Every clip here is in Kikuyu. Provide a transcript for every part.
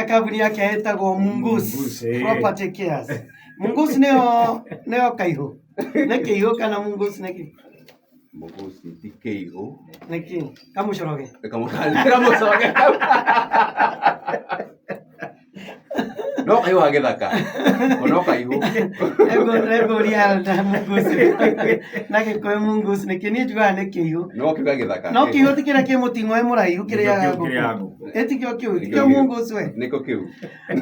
Kambuni yake ĩtagwo Mungus Mungus, eh. Property Cares. Mungus nĩyo nĩyo kaihũ. Nĩ kĩihũ kana Mungus nĩ kĩ? Mũguci ti kĩihũ. Nĩ kĩ? Kamũcoroge. Kamũcoroge. No kaihũ ga gĩthaka. No kaihũ. Ngũria Elda Mungus. Na Gĩkũyũ Mungus nĩ kĩ? Niĩ njugaga nĩ kĩihũ. No kiuga gĩthaka. No kĩihũ ti kĩrĩa kĩ mũting'oe mũraihu kĩrĩaga Nĩkĩo kĩu kĩrĩaga ngũkũ. ngũkũ. Ĩ tikĩo kĩu, Nĩkĩo tikĩo kĩu. Mungus we. Nĩkĩo kĩu.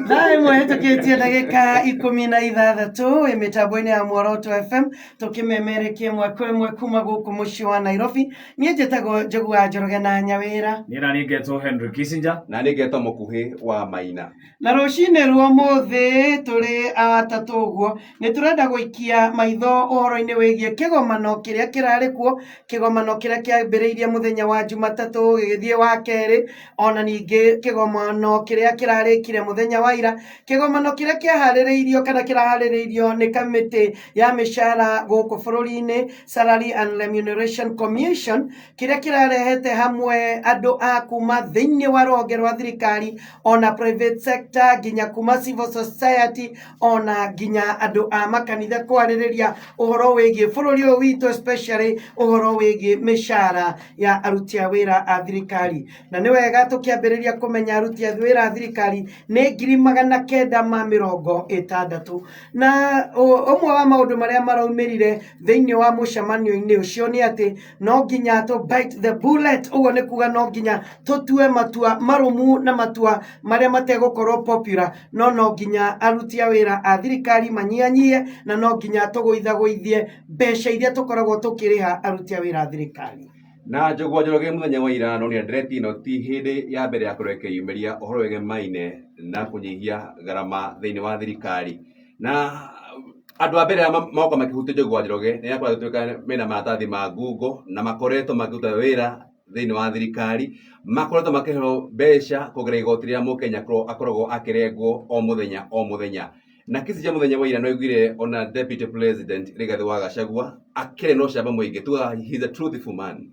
Thaa ĩmwe hĩtũkĩtie ndagĩka 16 wĩ mĩtambo-inĩ ya Muoroto FM tũkĩmemerekia ĩmwe kwa ĩmwe kuma gũkũ mũciĩ wa Nairobi. Niĩ njĩtagwo Njogu wa Njoroge na Nyawĩra. Niĩ na niĩ ngetwo Henry Kissinger. Na nĩ ngetwo mũkuhĩ wa Maina. Na rũcinĩ rwa ũmũthĩ tũrĩ atatũ ũguo nĩ tũrenda gũikia maitho ũhoro-inĩ wĩgiĩ kĩgomano kĩrĩa kĩrarĩ kuo, kĩgomano kĩrĩa kĩambĩrĩirie mũthenya wa Jumatatũ gĩgĩthiĩ wa kerĩ, ona ningĩ kĩgomano kĩrĩa kĩrarĩkire mũthenya wa ira, kĩgomano kĩrĩa kĩaharĩrĩirio kana kĩraharĩrĩirio nĩ kamĩtĩ ya mĩcara gũkũ bũrũri-inĩ, Salary and Remuneration Commission, kĩrĩa kĩrarehete hamwe andũ a kuma thĩinĩ wa rũhonge rwa thirikari ona private sector nginya kuma civil society ona nginya andũ a makanitha kwarĩrĩria ũhoro wĩgiĩ bũrũri ũyũ witũ, especially ũhoro wĩgiĩ mĩcara ya aruti a wĩra a thirikari. Na nĩ wega tũkĩambĩrĩria kũmenya aruti a wĩra a thirikari nĩ 960,000. Na ũmwe wa maũndũ marĩa maraumĩrire thĩinĩ wa mũcemanio-inĩ ũcio nĩ atĩ no nginya tũ bite the bullet, ũguo nĩ kuga no nginya tũtue matua marũmu na matua marĩa mategũkorwo popular, no no nginya aruti a wĩra a thirikari manyihanyihie na no nginya tũgũithagũithie mbeca iria tũkoragwo tũkĩrĩha aruti a wĩra a thirikari. Na Njogu wa Njoroge mũthenya wa ira no nĩ ndereti ĩno ti hĩndĩ ya mbere ya kũrĩa ĩkĩyumĩria ũhoro wĩgemaine na kũnyihia gharama thĩinĩ wa thirikari. Na andũ a mbere arĩa moka makĩhutia Njogu wa Njoroge nĩ arĩa kũratuĩka mena maratathi ma ngungo na makoretwo makĩruta wĩra thĩinĩ wa thirikari, makoretwo makĩheo mbeca kũgerera igoti rĩrĩa mũkenya akoragwo akĩrengwo o mũthenya o mũthenya. Na Kissinger mũthenya wa ira nĩ augire ona Deputy President Rigathi wa Gachagua akĩrĩ na ũcamba mũingĩ, tugaga he is a truthful man.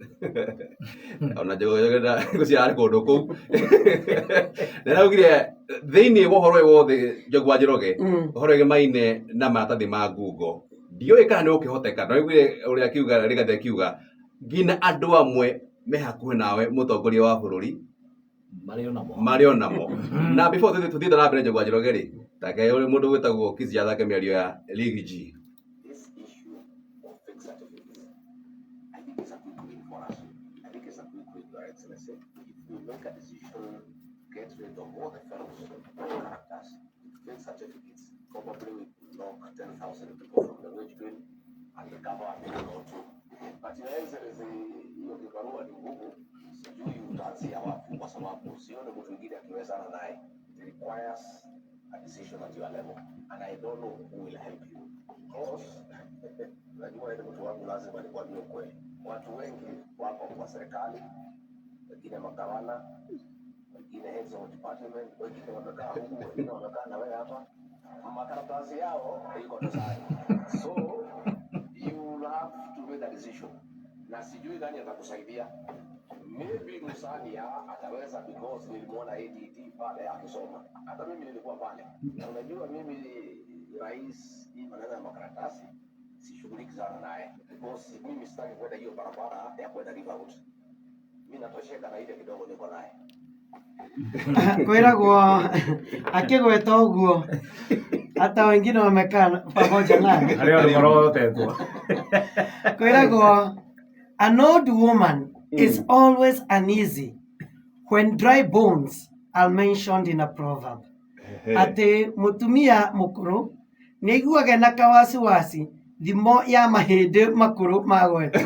Ona Njoroge ngwĩciria arĩ kũndũ kũu. Na araugire thĩinĩ wa ũhoro ũyũ wothe Njogu wa Njoroge, ũhoro wĩgemaine na maratathi ma ngungo, ndiũĩ kana nĩ ũkĩhoteka. No aiguire ũrĩa akiuga Rigathi akiuga nginya andũ amwe me hakuhĩ nawe mũtongoria wa bũrũri marĩ onamo marĩ onamo. Na before tũthiĩte na mbere Njogu wa Njoroge rĩ, take ũrĩ mũndũ wĩtagwo Kissinger athake mĩario ya Riggy G. This issue of fake certificates, I think it's a quick win for us. I think it's a quick win, Your Excellency. If we make a decision to get rid of all the fellows, all the characters, fake certificates, probably we could knock 10,000 people from the wage bill and recover a million or two. But Your Excellency, hiyo kibarua ni ngumu, sijui utaanzia wapi, kwa sababu sioni mtu mwingine akiwezana naye. It requires a decision at your level and I don't know who will help you. Because unajua wewe ni mtu wangu, lazima nikwambie ukweli. Watu wengi wako kwa serikali, wengine magavana, wengine heads of department, wengine wamekaa huku, wengine wamekaa na wewe hapa. Makaratasi yao iko dosari. So you will have to make a decision, na sijui nani atakusaidia. Maybe Musalia ataweza because nilimuona ADD pale akisoma, hata mimi nilikuwa pale. Na unajua mimi rais, hii maneno ya makaratasi sishughuliki sana naye because mimi sitaki kwenda hiyo barabara ya kwenda River Road. Mimi natosheka na ile kidogo niko naye. Kwĩragwo akĩgweta ũguo hata wengine wamekaa pamoja naye. Arĩa andũ marotetwo. Kwĩragwo an old woman is always uneasy when dry bones are mentioned in a proverb. Atĩ mũtumia mũkũrũ nĩ aiguaga na kawasiwasi thimo ya mahĩndĩ makũrũ magwetwo.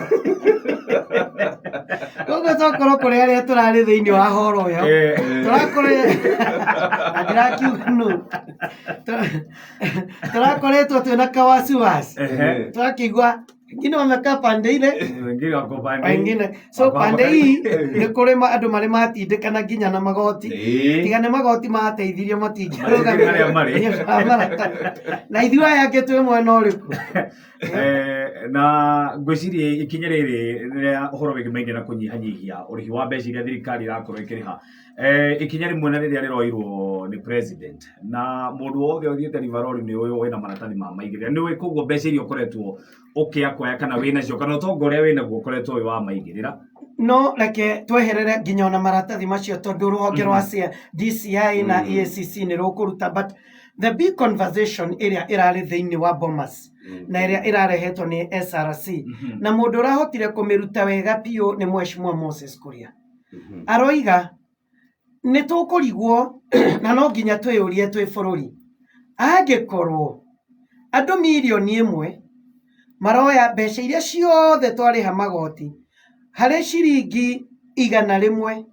Koguo tokorwo kũrĩ arĩa tũrarĩ thĩinĩ wa horo ĩyo, tũrakorwo na ndĩrakiuga nũ, tũrakoretwo twĩna kawasiwasi, tũrakĩigua wengine wamekaa pande ile, Wengine wako pande hii. wengine so Wako hapa pande karibu. hii nĩ kũrĩ andũ marĩ matindĩkana nginya na magoti, tiga nĩ magoti mateithirie Matingĩrĩ harĩa marĩ. matingĩrũgamĩrĩra na ithuĩ aya angĩ twĩ mwena ũrĩkũ? Na ngwĩciria ikinya rĩrĩ rĩa ũhoro wĩgiĩ na kũnyihanyihia ũrĩhi wa mbeca iria thirikari ĩrakorwo ĩkĩrĩha. Ikinya rĩmwe na rĩrĩa rĩroirwo nĩ president na mũndũ wothe ũthiĩte ribarori nĩ ũyũ wĩna maratathi ma maigĩrĩra nĩ ũĩ koguo mbeca iria ũkoretwo ũkĩakwaya kana wĩnacio kana ũtonga ũrĩa wĩnaguo ũkoretwo wĩ wa maigĩrĩra. No reke tweherere nginya ona maratathi macio tondũ rũhonge rwa DCI na EACC nĩ rũkũruta, but the big conversation ĩrĩa ĩrarĩ thĩinĩ wa Bomas na ĩrĩa ĩrarehetwo nĩ SRC na mũndũ ũrahotire kũmĩruta wega biũ nĩ Mheshimiwa Moses Kuria. Aroiga nĩ tũkũrigwo na no nginya twĩyũrie twĩ bũrũri, angĩkorwo andũ mirioni 1 maroya mbeca iria ciothe twarĩha magoti harĩ ciringi 100,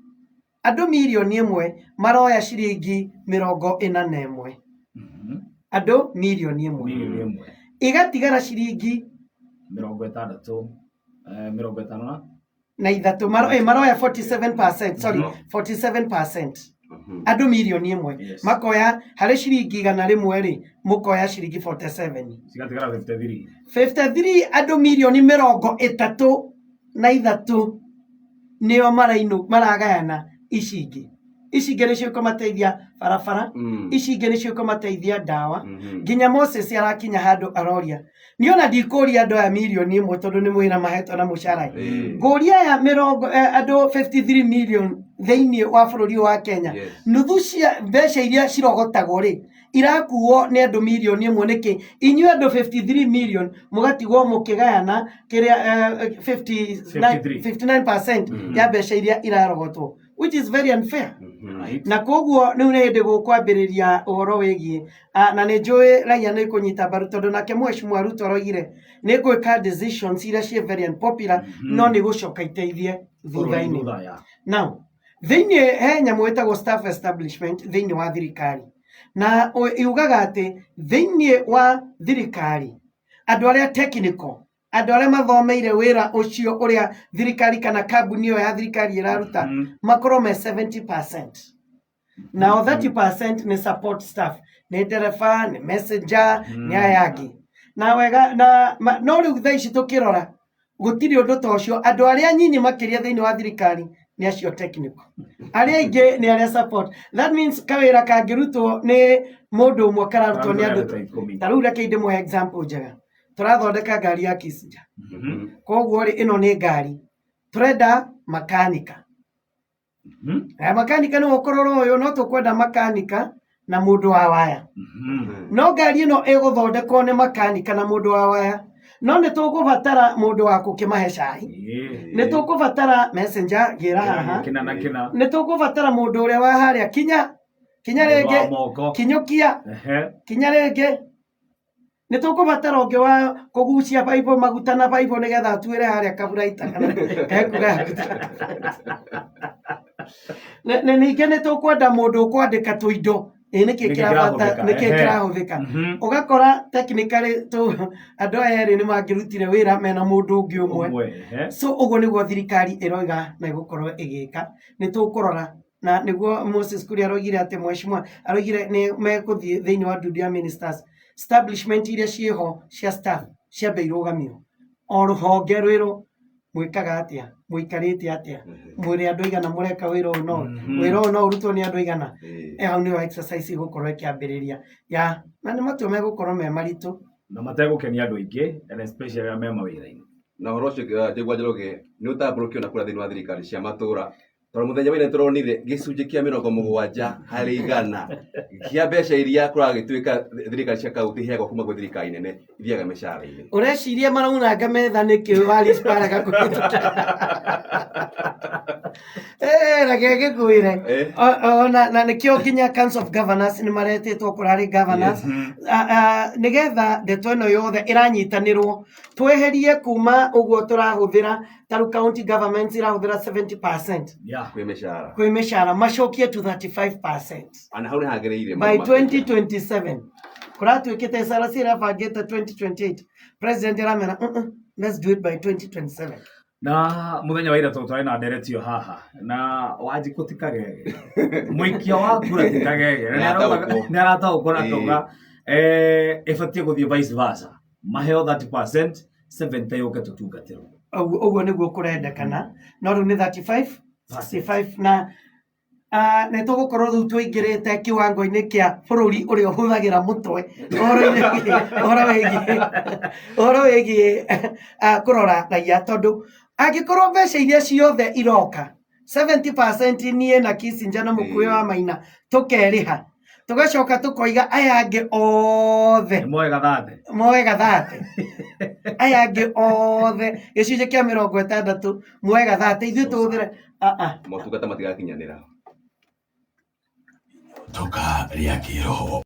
andũ mirioni 1 maroya ciringi 41, andũ mirioni 1, mirioni 1, igatigara ciringi 60, 50 na na ithatũ. Maroya 47%, sorry, 47%, andũ mirioni 1 makoya harĩ ciringi 100 rĩ, mũkoya ciringi 47. Cigatigara 53. 53. Andũ mirioni 33 nĩo marainu maragayana ici ingĩ. Ici ingĩ nĩcio ikũmateithia barabara, ici ingĩ nĩcio ikũmateithia ndawa. Nginya Moses arakinya handũ aroria, niĩ ona ndikũria andũ aya mirioni 1 tondũ nĩ mwĩra mahetwo na mũcara, ngũria aya mĩrongo andũ 53 million thĩinĩ wa bũrũri ũyũ wa Kenya, nuthu cia mbeca iria cirogotagwo rĩ irakuo nĩ andũ mirioni 1 nĩkĩ? Inyuĩ andũ 53 million mũgatigwo mũkĩgayana kĩrĩa 59 53. 59% ya mbeca iria irarogotwo, which is very unfair. Na koguo rĩu nĩ hĩndĩ gũkwambĩrĩria ũhoro wĩgiĩ na nĩ njũĩ raia nĩ kũnyita mbaru tondũ nake Mheshimiwa Ruto aroigire nĩ gwĩka decisions iria ciĩ very unpopular, no nĩ gũcoka iteithie thutha-inĩ. Thutha ya Now thĩinĩ he nyamũ ĩtagwo staff establishment thĩinĩ wa thirikari, na yugaga atĩ thĩinĩ wa thirikari andũ arĩa technical, andũ arĩa mathomeire wĩra ũcio ũrĩa thirikari kana kambuni ĩyo ya thirikari ĩraruta, makorwo me 70%, nao 30% nĩ support staff, nĩ ndereba, nĩ messenger, nĩ aya angĩ na wega na no rĩu thaa ici tũkĩrora gũtirĩ ũndũ ta ũcio. Andũ arĩa nyinyi makĩria thĩinĩ wa thirikari nĩ acio technical, arĩa aingĩ nĩ arĩa support. That means kawĩra kangĩrutwo nĩ mũndũ ũmwe kararutwo nĩ andũ ta 10. Ta rĩu reke ndĩmũhe example njega. Tũrathondeka ngari ya Kissinger, koguo rĩ ĩno nĩ ngari tũrenda makanika. Aya makanika nĩwe ũkũrora ũyũ, no tũkwenda makanika na mũndũ wa waya. No ngari ĩno ĩgũthondekwo nĩ makanika na mũndũ wa waya, no nĩ tũkũbatara mũndũ wa gũkĩmahe cai, nĩ tũkũbatara messenger gĩra haha, Kĩna na kĩna. Nĩ tũkũbatara mũndũ ũrĩa wa harĩa kinya kinya Mũndũ wa rĩngĩ moko. kinyũkia kinya rĩngĩ, nĩ tũkũbatara ũngĩ wa kũgucia baibũ maguta na baibũ nĩgetha atuĩre harĩa kaburaita kana ekuga. Ningĩ nĩ tũkwenda mũndũ ũkwandĩka tũindo ĩ nĩkĩ Nĩkĩ kĩrabata kĩrahũthĩka, nĩkĩ kĩrahũthĩka. Ũgakora technically tũ andũ aya erĩ nĩ mangĩrutire wĩra mena mũndũ ũngĩ ũmwe. Ũmwe, ehe. So ũguo nĩguo thirikari ĩroiga na ĩgũkorwo ĩgĩka. Nĩ tũkũrora na nĩguo Moses Kuria aroigire atĩ mheshimiwa aroigire nĩ mekũthiĩ thĩinĩ wa ndundu ya ministers, establishment iria ciĩho cia staff ciambe irũgamio, o rũhonge rwĩrwo mwĩkaga atĩa, mũikarĩte atĩa, mwĩrĩ andũ aigana mũreka wĩra ũyũ, no wĩra ũyũ no ũrutwo nĩ andũ aigana. Hau nĩho exercise ĩgũkorwo ĩkĩambĩrĩria ya na nĩ matua megũkorwo me maritũ. Na mategũkenia andũ aingĩ and especially arĩa me mawĩra-inĩ. Na ũhoro ũcio njĩgua Njoroge nĩ ũtambũrũkio na kũrĩa thĩinĩ wa thirikari cia matũra, tondũ mũthenya wa ira nĩtũronire gĩcunjĩ kĩa 70% kĩa mbeca iria kũragĩtuĩka thirikari cia kaunti iheagwo kuma gwĩ thirikari nene ithiaga mĩcara-inĩ. Ũreciria maraunanga metha nĩkĩ warisparaga kũhĩtũkĩra? Reke ngĩkwĩre. Ona na nĩkĩo nginya Council of Governors nĩ maretĩtwo kũrarĩ governors. Nĩgetha ndeto ĩno yothe ĩranyitanĩrwo tweherie kuma ũguo tũrahũthĩra ta rĩu county governments irahũthĩra 70% kwĩ mĩcara, kwĩ mĩcara, macokie to 35%. Ana hau nĩ hagĩrĩire by mũno makĩria. 2027 kũratuĩkĩte SRC ĩrabangĩte 2028, president aramera, "Let's do it by 2027." Na muthenya wa ira tondũ twarĩ na ndereti ĩyo haha na Wanjikũ ti kagege, mũikia wa kura ti kagege, na Nĩarataũkwo. nĩ arataũkwo na akauga ĩbatiĩ gũthiĩ vice versa, maheo 30%, 70 yũke tũtungatĩrwo. Ũguo nĩguo kũrendekana, no rĩu nĩ 35 65 na Nĩ tũgũkorwo rĩu tũingĩrĩte kiwango-inĩ kĩa bũrũri ũrĩa ũhũthagĩra mũtwe ũhoro-inĩ ũhoro wĩgiĩ kũrora raia, tondũ angĩkorwo mbeca iria ciothe iroka 70% niĩ na Kissinger na Mũkuĩ wa Maina tũkerĩha, tũgacoka tũkoiga aya angĩ othe Nĩ moe gathate. Moe gathate, aya angĩ othe gĩcunjĩ kĩa 60 moe gathate, ithuĩ tũhũthĩre Motungata matigakinyanĩra. Toka rĩa kĩroho.